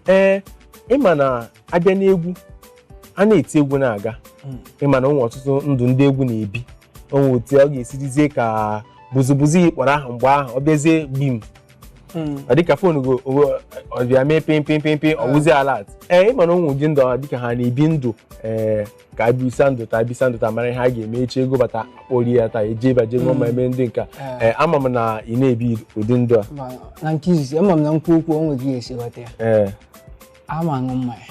Ee, ịma na abịa n'egwu a na-eti egwu na-aga, ịma na onwe ọtụtụ ndụ ndị egwu na-ebi, onwe otu ọ ga-esirizie ka buzubuzu yi kpọrọ ahụ mgbe ahụ ọ bịazie gbim, ọ dịka phone go ọ bịa mee pim pim pim pim, ọ wụzie alert. Ee, ịma na onwe ụdị ndụ ọ dịka ha na-ebi ndụ, ee, ka abisa ndụ taa, abisa ndụ taa, mara ihe a ga-eme echi, ego bata akpọri ya taa, eje baje ṅụọ ma eme ndị nka. Ee, ama m na ị na-ebi ụdị ndụ a. Ma na nke izizi, ama m na nkwu okwu o nweghị ihe esi ghọta ya. Ama aṅụ mmanya.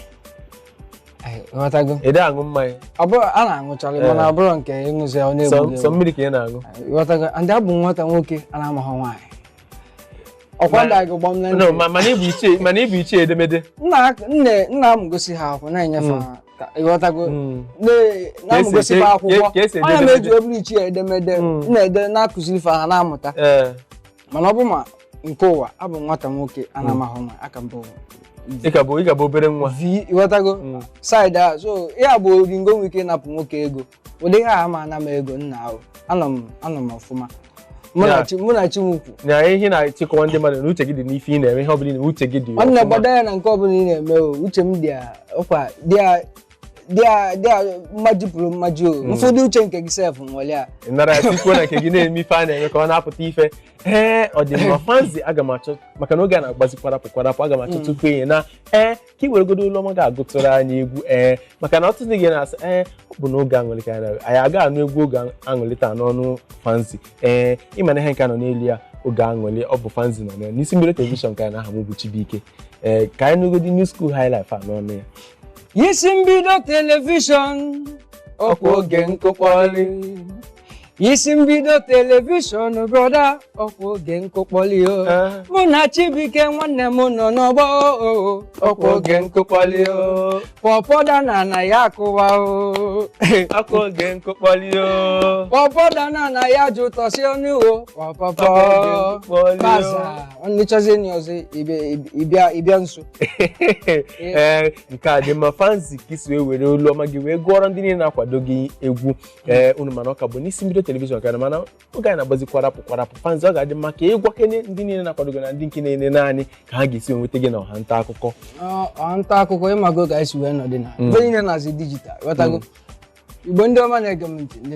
Ee, ghọtago. Ị dị aṅụ mmanya? Ọ bụrụ a na-aṅụcharị, mana ọ bụrụ nke ịṅụzi ọ na-egbu Sọ gị sọ egbu. Mmiri ka ị na-aṅụ? Ghọtago, ndị abụ m nwata nwoke a na-amaghị nwaanyị ọkwa da gị gbam na No, ntị. mana ịbụ ichie edemede. Nna nne nna m gosi ha akwụkwọ na-enyefe ha ka ịghọtago. Na m Ka esi gosi ha akwụkwọ ka esi ede onye m edemede. eji obere ichie edemede m na-ede na-akụziri fa, ha na-amụta. Mana ọ bụ ma nke ụwa, abụ m nwata nwoke a na-amaghị nwaanyị aka mbụ. Ị ka bụ obere nwa. Vi ịghọtago side a, so ya bụ oringo nwere ike ịnapụ nwoke ego, ụdị ihe a ama ana m ego nna ahụ, anọ m ọfụma, mụ na chi mụ na chi m kwu. Na ihe na-achịkọwa ndị mmadụ na uche gị dị n'ife ị na-eme, ihe ọ bụla ị na-eme, uche gị dị Nwanne, ọfụma. gbado ya na nke ọbụla ị na-eme o, uche m dị ya ọkwa dị ya dị ya dị ya mmaji pụrụ mmaji o, mfọdụ uche nke gị sef nwere ya. Ị nara ya tikwuo na nke gị na-eme ife a na-eme ka ọ na-apụta ife. Ee, ọ dị mma. Fanzy, aga m achọ, maka na oge a na-agbazi kwarapụ kwarapụ, aga m achọ tupu enyi na ee ka ị weregodo ụlọ ọma ga-agụtụrụ anyị egwu. Ee, maka na ọtụtụ ndị gị na-asị, ee, ọ bụ n'oge aṅụrị ka anyị na- anyị aga anụ egwu oge aṅụrị taa n'ọnụ Fanzy. Ee, ịma na ihe nke a nọ n'elu ya, oge aṅụrị, ọ bụ Fanzy nọ na n'isi mbido television ka anyị na aha m bụ Chibuike. Ee, ka anyị nụgodi New School High Life a n'ọnụ ya. Isi mbido television, ọkwa oge nkụkpọli. Isi mbido television, brother, ọkwa oge nkụkpọli o. Mụ na Chibuike nwanne m nọ n'ọgbọ o, ọkwa oge nkụkpọli o. Pọpọ na na ya akụwa o. Akwa oge nkụkpọli o. Pọpọ na na ya jụ tọsi ọnụ o, pọpọpọ. Ọkwa oge nkụkpọli o. Baza nwanne, chọzie enyi ọzọ, ịbịa nso. Ee, nke a dị mma. Fanzy, ka isi wee were olu ọma gị wee gụọrọ ndị niile na-akwado gị egwu. Ee, unu mana ọ ka bụ n'isi mbido television ka na, mana oge anyị na-agbazi kwarapụ kwarapụ. Fanzy, ọ ga-adị mma ka ị gwakene ndị niile na-akwado gị na ndị nke na-ene naanị ka ha ga-esi nweta gị na ọha nta akụkọ. Ọ nta akụkọ, ịmago ka anyị si wee nọdị na ebe niile na-azị digital, ghọtago. Igbo ndị ọma na-ege m ntị, ndị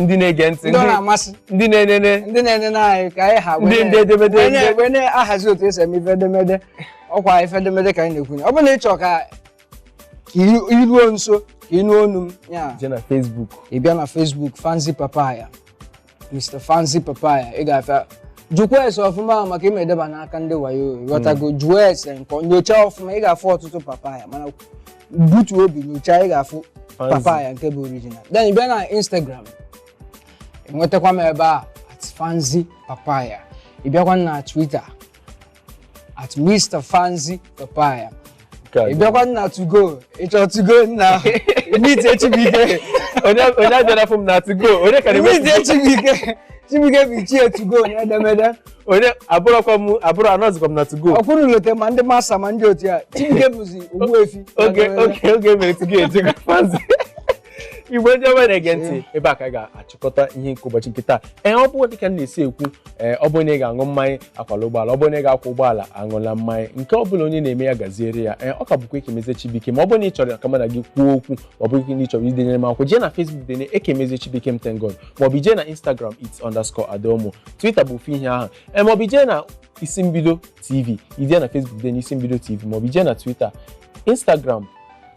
ndị na-ege ntị, ndị ọ na-amasị, ndị na-enene, ndị na-enene anyị ka anyị ha ndị edemede, wee na-ahazi otu esi eme ife edemede. Ọkwa ife edemede ka anyị na-ekwu. Ọ bụrụ na ị chọọ ka iruo nso ka ị nụ onu m ya, jee na Facebook. Ị bịa na Facebook, Fanzy Papaya, Mr Fanzy Papaya, ị ga-afịa. Jụkwa ese ọfụma maka ime edeba n'aka ndị wayo, ghọtago. Jụọ ese nke nyochaa ọfụma, ị ga-afụ ọtụtụ papaya, mana butuo obi nyochaa, ị ga-afụ Fanzy. Papaya nke bụ original. Then ị bịa na Instagram, enwetakwa m ebe a @FanzyPapaya. Ị bịakwa na Twitter, @MrFanzyPapaya. Nke a Ị bịakwa na 2go, ịchọ 2go na meet Chibuike. Onye abịara fụ m na 2go, onye ka na-eme? Meet Chibuike. Chibuike bụ ichie 2go na edemede. Onye abụrọkwa m, abụrụ anọzikwa m na 2go. Ọkwụrụ lote ma ndị masa ma ndị otu ya, Chibuike bụzi ogbuefi. Oge mere 2go ejego. Fanzy, Igbo ndị ọma na-ege ntị, ebe a ka a ga-achịkọta ihe nke ụbọchị nke taa. Ee, ọ bụ dịka m na-esi ekwu, ee, ọ bụ onye ga-aṅụ mmanya akwala ụgbọala, ọ bụ onye ga-akwọ ụgbọala aṅụla mmanya. Nke ọ bụla onye na-eme, ya gaziere ya. Ee, ọ ka bụkwa Ekemezie Chibuike. Ma ọ bụrụ na ị chọrọ ka mụ na gị kwuo okwu, ma ọ bụ na ị chọrọ idenye m akwụkwọ, jee na Facebook, denye Ekemezie Chibuike m, thank God, ma ọ bụ jee na Instagram, its_adaomo. Twitter bụ ofu ihe ahụ. Ee, ma ọ bụ jee na Isi Mbido TV, ijee na Facebook, denye Isi Mbido TV, ma ọ bụ jee na Twitter, Instagram,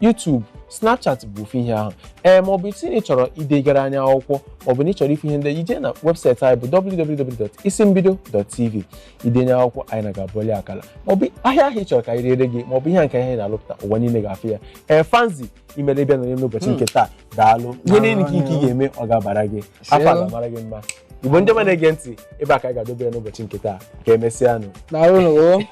YouTube, Snapchat bụ ofu ihe ahụ. Ee, ma ọ bụ isi na ị chọrọ idegara anyị akwụkwọ, ma ọ bụ na ị chọrọ ife ihe ndị, ije na webụsaịtị anyị bụ www.isimbido.tv, idenye akwụkwọ anyị na ga-abụli akala, ma ọ bụ ahịa ahụ ị chọrọ ka anyị riere gị, ma ọ bụ ihe nke anyị na-alụpụta, ụwa niile ga-afụ ya. Ee, Fanzy, imere ịbịa nọnye n'ụbọchị nke taa, daalụ. Ihe niile nke ike ị ga-eme, ọ ga-abara gị afọ, a ga-amara gị mma. Igbo ndị ọma na-ege ntị, ebe a ka anyị ga-adobe ya n'ụbọchị nke taa. Ka emesịanụ. Daalụ nụ o.